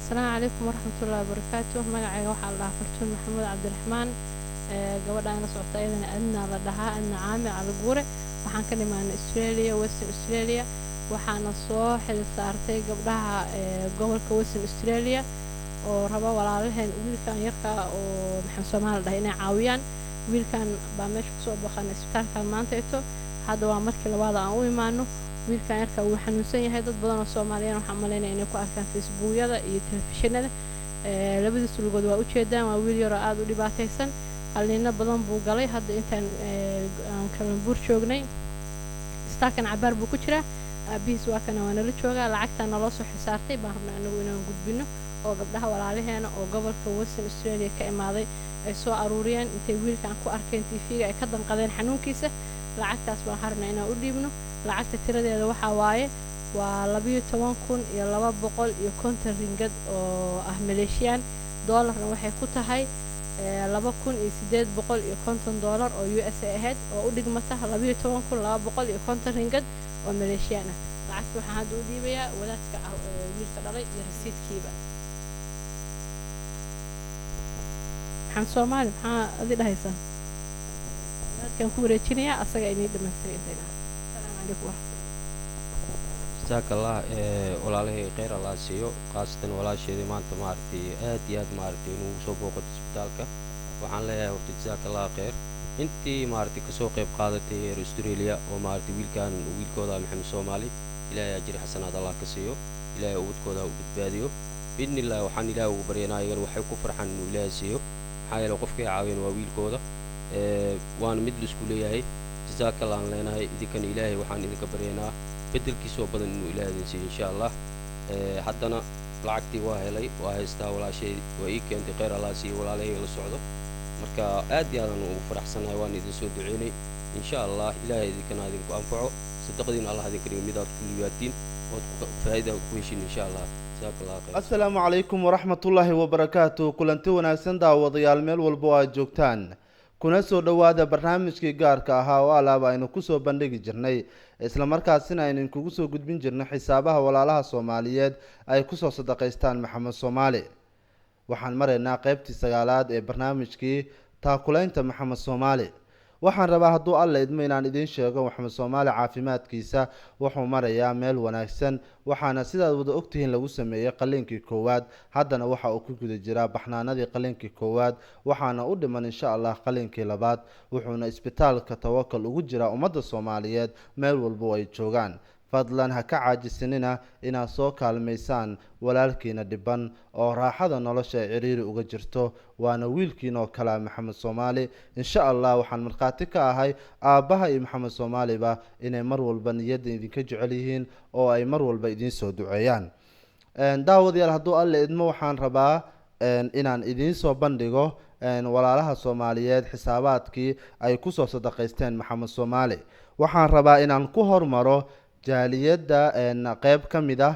Asalaamu calaykum waraxmatullahi wabarakaatu. Magacayga waxaa la dhahaa Fartuun Maxamuud Cabdiraxmaan. Gabadhaan la socota ayadana Adna la dhahaa, Adna Caamir Caliguure. Waxaan ka nimaanay Australia, Western Australia. Waxaana soo xil saartay gabdhaha gobolka Western Australia oo raba walaalaheen wiilkan yarka oo Maxamed Soomaali la dhahay inay caawiyaan. Wiilkan baa meesha kusoo booqanay isbitaalkan maanta eto. Hadda waa markii labaad aan u imaano. Wiilkan yarka wuu xanuunsan yahay. Dad badan oo Soomaaliyan waxaan malaynaya inay ku arkaan Facebookyada iyo telefishinada. Labadiisa lugood waa ujeedaan, waa wiil yaroo aada u dhibaataysan. Qalliino badan buu galay hadda intaan aan Kalambuur joognay. Isbitaalkan cabaar buu ku jiraa. Aabihiis waa kana, waa nala joogaa. Lacagtaa naloo soo xisaartay baan rabnaa anagu inaan gudbino oo gabdhaha walaalaheena oo gobolka Western Australia ka imaaday ay soo aruuriyeen intay wiilkan ku arkeen TV-ga, ay ka danqadeen xanuunkiisa. Lacagtaas baan rabnaa inaan u dhiibno. Lacagta tiradeeda waxaa waaye waa 12,250 ringad oo ah Maleeshiyaan, doolarna waxay ku tahay $2,850 oo USA ahayd, oo u dhigmata 12,250 ringad oo Maleeshiyaan ah. Lacagta waxaan hadda u dhiibayaa wadaadka wiilka dhalay iyo rasiidkiiba. Maxaan Soomaali maxaa adi dhahaysaa? Wadaadkaan ku wareejinayaa, asaga inii dhamaystira intayna. Asalaamu calaykum waraxmatullahi. Jazaak Allah. Walaalahay kheyr Allah siiyo, khaasatan walaasheedii maanta maaragtay aad iyo aad maaragtay inugu soo booqato isbitaalka. Waxaan leeyahay horta jazaak Allah kheyr intii maaragtay kasoo qayb qaadatay reer Australia oo maaragtay wiilkan wiilkooda Maxamed Soomaali. Ilaahay ajri xasanaad Allah ka siiyo, Ilaahay ubadkooda ha u badbaadiyo biidni illah. Waxaan Ilaahay ugu baryanaa iyagana waxay ku farxaan inuu Ilaahay siiyo, maxaa yeele qofkay caawiyeen waa wiilkooda. Waana mid laisku leeyahay. Jazaak Allah aan leenahay idinkana. Ilaahay waxaan idinka baryanaa beddelkiisoo badan inuu Ilaahay idin siiyo insha Allah. Haddana lacagtii waa helay, waa haystaa, walaashay waa ii keentay, kheyr Allah siiyo walaalahayga la socdo. Marka aad iyo aadan ugu faraxsanahay, waan idin soo duceynay insha Allah. Ilaahay idinkana idinku anfaco, sadaqadiina Allah idinka dhigo midaad ku liibaatiin ood faa'iida ku heshin insha Allah. Jazaak Allah khayr. Asalaamu calaykum waraxmatullaahi wabarakaatu. Kulanti wanaagsan daawadayaal, meel walba oo aad joogtaan, kuna soo dhowaada barnaamijkii gaarka ahaa oo alaaba aynu kusoo bandhigi jirnay, islamarkaasina aynu inkugu soo gudbin jirnay xisaabaha walaalaha Soomaaliyeed ay kusoo sadaqaystaan Maxamed Soomaali. Waxaan maraynaa qeybtii sagaalaad ee barnaamijkii taakulaynta Maxamed Soomaali. Waxaan rabaa hadduu Alla idmo inaan idiin sheego Maxamed Soomaali caafimaadkiisa wuxuu marayaa meel wanaagsan, waxaana sidaad wada ogtihiin lagu sameeyey qalliinkii koowaad. Haddana waxa uu ku guda jiraa baxnaanadii qalliinkii koowaad, waxaana u dhiman insha Allah qalliinkii labaad. Wuxuuna isbitaalka Tawakal ugu jiraa ummadda Soomaaliyeed meel walba oo ay joogaan. Fadlan ha ka caajisinina inaad soo kaalmaysaan walaalkiina dhiban oo raaxada nolosha ay ciriiri uga jirto, waana wiilkiina oo kalea Maxamed Soomaali. Insha Allah waxaan markhaati ka ahay aabbaha iyo Maxamed Soomaaliba inay mar walba niyadda idinka jecel yihiin oo ay mar walba idiin soo duceeyaan. Daawadayaal, hadduu Alla idmo waxaan rabaa inaan idiin soo bandhigo walaalaha Soomaaliyeed xisaabaadkii ay kusoo sadaqaysteen Maxamed Soomaali. Waxaan rabaa inaan ku hormaro jaaliyadda qeyb ka mid ah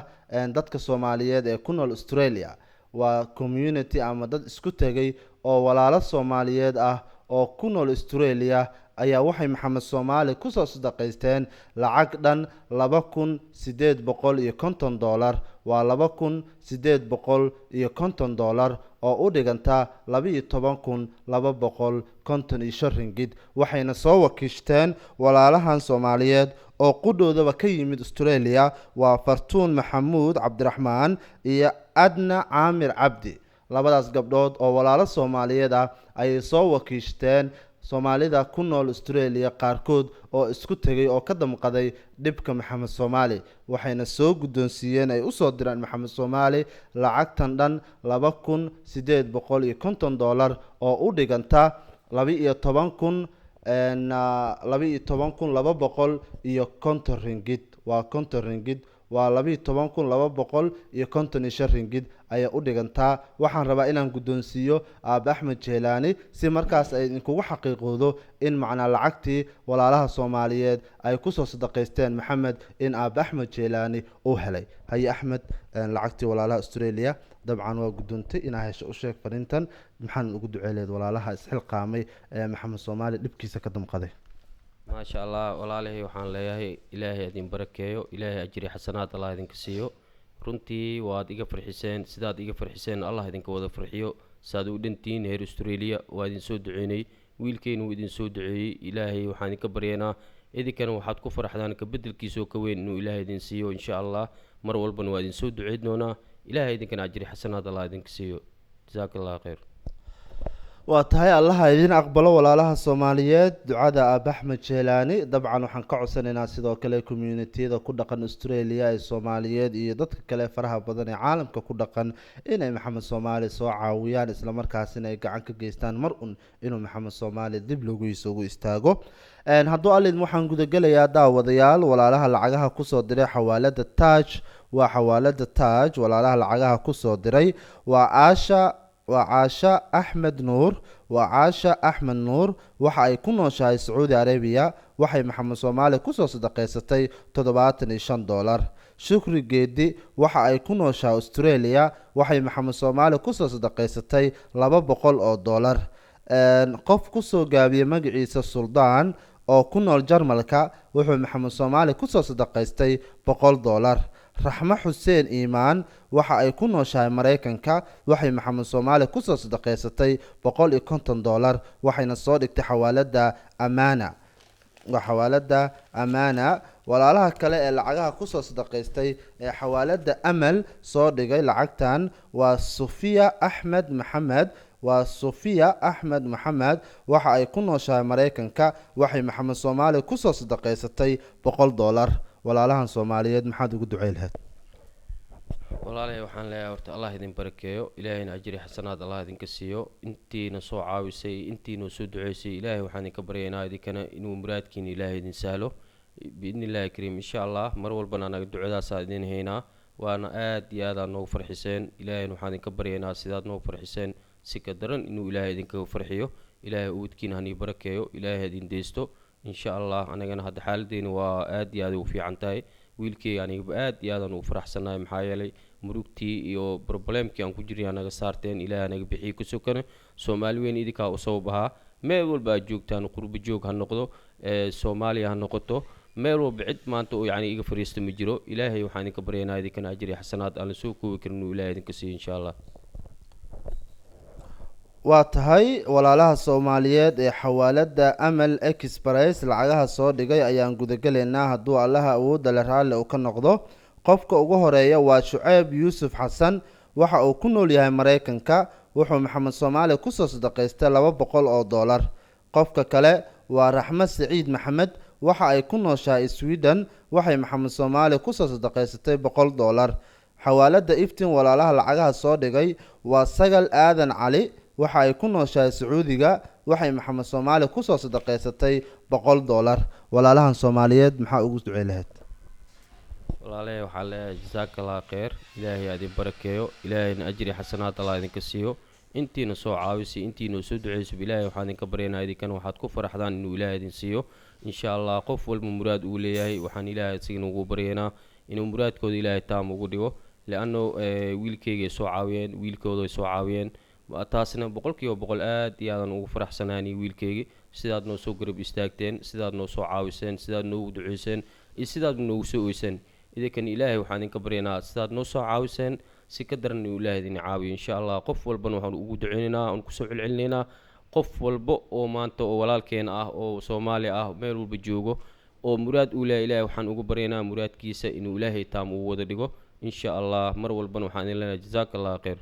dadka Soomaaliyeed ee ku nool Australia. Waa community ama dad isku tegay oo walaalo Soomaaliyeed ah oo ku nool Australia ayaa waxay Maxamed Soomaali kusoo sadaqaysteen lacag dhan $2,850. Waa $2,850 oo u dhiganta 12,255 ringid. Waxayna soo wakiishteen walaalahan Soomaaliyeed oo qudhoodaba ka yimid Australia, waa Fartuun Maxamuud Cabdiraxmaan iyo Adna Caamir Cabdi. Labadaas gabdhood oo walaalo Soomaaliyeed ah ayay soo wakiishteen Soomaalida ku nool Australia qaarkood oo isku tegay oo ka damqaday dhibka Maxamed Soomaali, waxayna soo guddoonsiiyeen ay usoo direen Maxamed Soomaali lacagtan dhan $2,850 oo u dhiganta laba iyo toban kun 12,250 ringid. Waa 50 ringid, waa 12,255 ringid ayay u dhigantaa. Waxaan rabaa inaan guddoonsiiyo Aabe Axmed Jeelaani si markaas ay idinkugu xaqiiqoodo in macnaa lacagtii walaalaha Soomaaliyeed ay kusoo sadaqaysteen Maxamed in Aabe Axmed Jeelaani uu helay. Haye Axmed, lacagtii walaalaha Australia dabcan waa guddoontay inaa hesho. U sheeg fariintan, maxaan ugu duceyleed walaalaha isxilqaamay ee Maxamed Soomaali dhibkiisa ka damqaday? Maasha Allah, walaalihii waxaan leeyahay Ilaahay idin barakeeyo, Ilaahay ajri xasanaad Allah idinka siiyo. Runtii waad iga farxiseen, sidaad iga farxiseen Allah idinka wada farxiyo. Saad u dhantihiin heer Australia, waa idin soo duceynay, wiilkeyna wuu idin soo duceeyey. Ilaahay waxaan idinka baryaynaa idinkana waxaad ku farxdaan ka bedelkiisoo ka weyn inuu Ilaahay idin siiyo insha Allah. Mar walbana waa idin soo duceyn doonaa. Ilaahay idinkana ajri xasanaad Allah idinka siiyo. Jazaaka Allah khayr. Waa tahay, Allaha idin aqbalo walaalaha Soomaaliyeed ducada Aab Axmed Jeelaani. Dabcan waxaan ka codsanaynaa sidoo kale communitiyada ku dhaqan Australia ee Soomaaliyeed iyo dadka kale faraha badan ee caalamka ku dhaqan inay Maxamed Soomaali soo caawiyaan, islamarkaasina ay gacan ka geystaan mar un inuu Maxamed Soomaali dib logiisa ugu istaago. Hadduu Alid, waxaan gudagelayaa daawadayaal walaalaha lacagaha kusoo diray xawaalada Taaj. Waa xawaalada Taaj. Walaalaha lacagaha kusoo diray waa Aasha, waa Caasha Axmed Nuur. Waa Caasha Axmed Nuur, waxa ay ku nooshahay Sacuudi Arabiya. Waxay Maxamed Soomaali kusoo sadaqaysatay $75. Shukri Geedi waxa ay ku nooshahay Australia, waxay Maxamed Soomaali kusoo sadaqaysatay $200. Qof kusoo gaabiyey magaciisa Suldaan oo ku nool Jarmalka wuxuu Maxamed Soomaali kusoo sadaqaystay $100. Raxmo Xuseen Iimaan waxa ay ku nooshahay Maraykanka, waxay Maxamed Soomaali kusoo sadaqaysatay $150, waxayna soo dhigtay xawaalada Amaana. Waa xawaalada Amaana. Walaalaha kale ee lacagaha kusoo sadaqaystay ee xawaalada Amal soo dhigay lacagtan waa Sofiya Axmed Maxamed. Waa Sofiya Axmed Maxamed, waxa ay ku nooshahay Maraykanka, waxay Maxamed Soomaali kusoo sadaqaysatay $100. Walaalahan Soomaaliyeed maxaad ugu ducey lahayd? Walaalahay, waxaan leeyahay horta Allah idin barakeeyo, Ilaahayna ajri xasanaad Allah idinka siiyo. Intiina soo caawisay, intiina soo duceysay, Ilaahay waxaan idinka baryaynaa idinkana inuu muraadkiina Ilaahay idin sahlo biidni Illahi kariim insha Allah. Mar walbana anaga ducadaasaa idin haynaa, waana aad iyo aad aad noogu farxiseen. Ilaahayna waxaan idinka baryaynaa sidaad noogu farxiseen si ka daran inuu Ilaahay idinkaga farxiyo. Ilaahay uwadkiina hanii barakeeyo, Ilaahay idin deysto insha Allah. Anagana hadda xaaladeena waa aad iyo aad u fiican tahay. Wiilkeyga anigaba aad iyo aadaan ugu faraxsanahay, maxaa yeelay murugtii iyo problemkii aan ku jirnay naga saarteen, Ilaahay naga bixiyey. Ku sokana Soomaali weyn idinkaa u sabab ahaa. Meel walba aad joogtaan, qurbo joog ha noqdo, Soomaaliya ha noqoto, meel walba cid maanta oo yacni iga fariista ma jiro. Ilaahay waxaan idinka baryaynaa idinkana ajri xasanaad aan la soo koobi karin inuu Ilaahay idinka siiyo insha Allah. Waa tahay, walaalaha Soomaaliyeed ee xawaalada Amal Express lacagaha soo dhigay ayaan gudagelaynaa hadduu Allaha awoodda le raalli uu ka noqdo. Qofka ugu horeeya waa Shuceyb Yuusuf Xasan, waxa uu ku nool yahay Maraykanka, wuxuu Maxamed Soomaali kusoo sadaqaystay $200. Qofka kale waa Raxmo Saciid Maxamed, waxa ay ku nooshahay Sweden, waxay Maxamed Soomaali kusoo sadaqaysatay $100. Xawaalada Iftin walaalaha lacagaha soo dhigay waa Sagal Aadan Cali, waxa ay ku nooshahay Sacuudiga, waxay Maxamed Soomaali kusoo sadaqaysatay $100. Walaalahan Soomaaliyeed maxaa ugu ducey lahayd? Walaalahay, waxaan leeyahay jasaaka Allah kheyr, Ilaahay ha idin barakeeyo, Ilaahayna ajri xasanaad Allah idinka siiyo. Intiina soo caawisay, intiina soo duceysay, Ilaahay waxaan idinka baryaynaa idinkana waxaad ku faraxdaan inuu Ilaahay idin siiyo insha Allah. Qof walba muraad uu leeyahay, waxaan Ilaahay isagana ugu baryaynaa inuu muraadkooda Ilaahay taam ugu dhigo, lianno wiilkeygay soo caawiyeen, wiilkooda ay soo caawiyeen. Taasna 100% aad iyo aadan ugu faraxsanaani wiilkeygi. Sidaad noo soo garab istaagteen, sidaad noo soo caawiseen, sidaad noogu duceyseen iyo sidaad noogu soo oyseen, idinkan Ilaahay waxaan idinka baryaynaa sidaad noo soo caawiseen si ka daran inuu Ilaahay idin caawiyo insha Allah. Qof walbana waxaan ugu duceynaynaa, aan kusoo celcelinaynaa, qof walba oo maanta oo walaalkeena ah oo Soomaali ah meel walba joogo oo muraad uu leeyahay, Ilaahay waxaan ugu baryaynaa muraadkiisa inuu Ilaahay taam ugu wada dhigo insha Allah. Mar walbana waxaan idin leenahay jazaaka Allah khayr.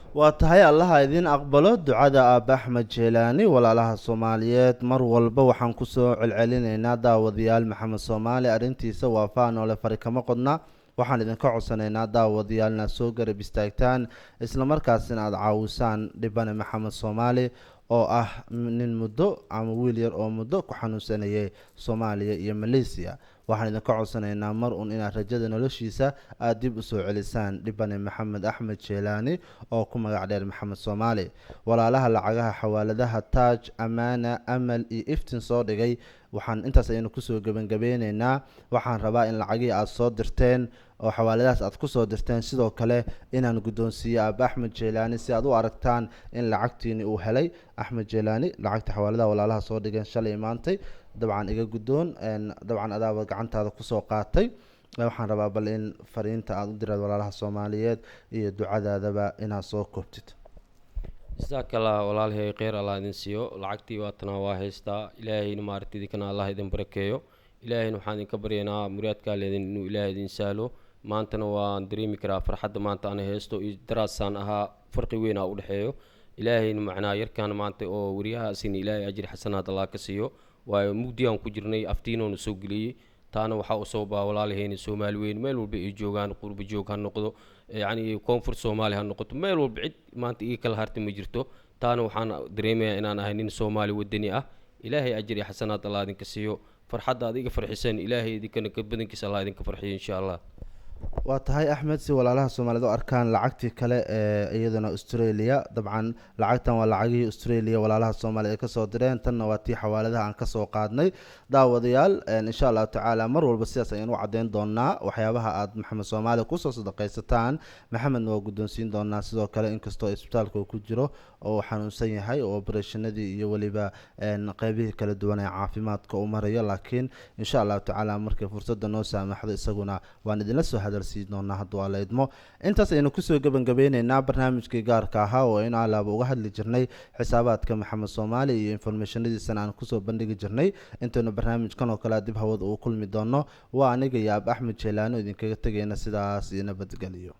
Waa tahay, Allaha idin aqbalo ducada Aaba Axmed Jeelaani. Walaalaha Soomaaliyeed, mar walba waxaan kusoo celcelinaynaa daawadayaal, Maxamed Soomaali arrintiisa waa faanoole fari kama qodna. Waxaan idinka codsanaynaa daawadayaal inaad soo garab istaagtaan, islamarkaasina aada caawisaan dhibane Maxamed Soomaali oo ah nin muddo ama wiil yar oo muddo ku xanuunsanayay Soomaaliya iyo Malaysia. Waxaan idinka codsanaynaa mar un inaad rajada noloshiisa aada dib usoo celisaan dhibane Maxamed Axmed Jeelaani oo ku magac dheer Maxamed Soomaali. Walaalaha lacagaha xawaaladaha Taaj, Amaana, Amal iyo Iftin soo dhigay, waxaan intaas ayaynu kusoo gebangabeyneynaa. Waxaan rabaa in lacagihii aada soo dirteen oo xawaaladahaas aad kusoo dirteen sidoo kale inaan guddoonsiiyo Aaba Axmed Jeelaani, si aad u aragtaan in lacagtiini uu helay Axmed Jeelaani. Lacagta xawaaladaha walaalaha soo dhigeen shalay maantay, dabcan iga guddoon, dabcan adaaba gacantaada kusoo qaatay. Waxaan rabaa bal in fariinta aada u diraad walaalaha Soomaaliyeed iyo ducadaadaba inaad soo koobtid. Jazaaka Allah walaalhay, kheyr Allah idin siiyo. Lacagtii waatanaa, waa haystaa. Ilaahayna maaragtay idinkana Allah idin barakeeyo. Ilaahayna waxaan idinka baryaynaa muraadkaa leedin inuu Ilaahay idin sahlo. Maantana waan dareemi karaa farxadda maanta ana haysto iyo daraasaan ahaa, farqi weyn aa u dhexeeyo. Ilaahayna macnaa yarkaan maanta oo wariyahaasina Ilaahay ajri xasanaad Allah ka siiyo, waayo mugdiyaan ku jirnay, aftiinoona soo geliyey. Taana waxaa u sababaa walaalahayna Soomaali weyn meel walba ay joogaan, qurba joog ha noqdo, yacni koonfur Soomaali ha noqoto, meel walba cid maanta ii kala harta ma jirto. Taana waxaan dareemayaa inaan ahay nin Soomaali wadani ah. Ilaahay ajri xasanaad Allah idinka siiyo. Farxadda aad iga farxiseen, Ilaahay idinkana ka badankiisa Allah idinka farxiyo, insha Allah. Waa tahay Axmed, si walaalaha Soomaaliyed u arkaan lacagtii kale ee iyadana Australia. Dabcan lacagtan waa lacagihii Australia walaalaha Soomaaliya ay kasoo direen, tanna waa tii xawaaladaha aan kasoo qaadnay. Daawadayaal, insha Allahu tacaala mar walba sidaas ayaan u caddeyn doonaa waxyaabaha aad Maxamed Soomaali kusoo sadaqaysataan. Maxamedna waa guddoonsiin doonaa sidoo kale, inkastoo isbitaalka uu ku jiro oo uu xanuunsan yahay oo operation-adii iyo weliba qeybihii kala duwan ee caafimaadka uu marayo, laakiin insha Allahu tacaala markay fursadda noo saamaxdo isaguna waan idinla soo hadalsiin doonaa hadduu Alla idmo. Intaas aynu kusoo gebangabeyneynaa barnaamijkii gaarka ahaa oo in alaaba uga hadli jirnay xisaabaadka Maxamed Soomaali iyo information-adiisana aan kusoo bandhigi jirnay. Intaynu barnaamijkan oo kale dib hawada ugu kulmi doono, waa aniga iyo Ab Axmed Jeelaano idinkaga tegayna sidaas iyo nabadgeliyo.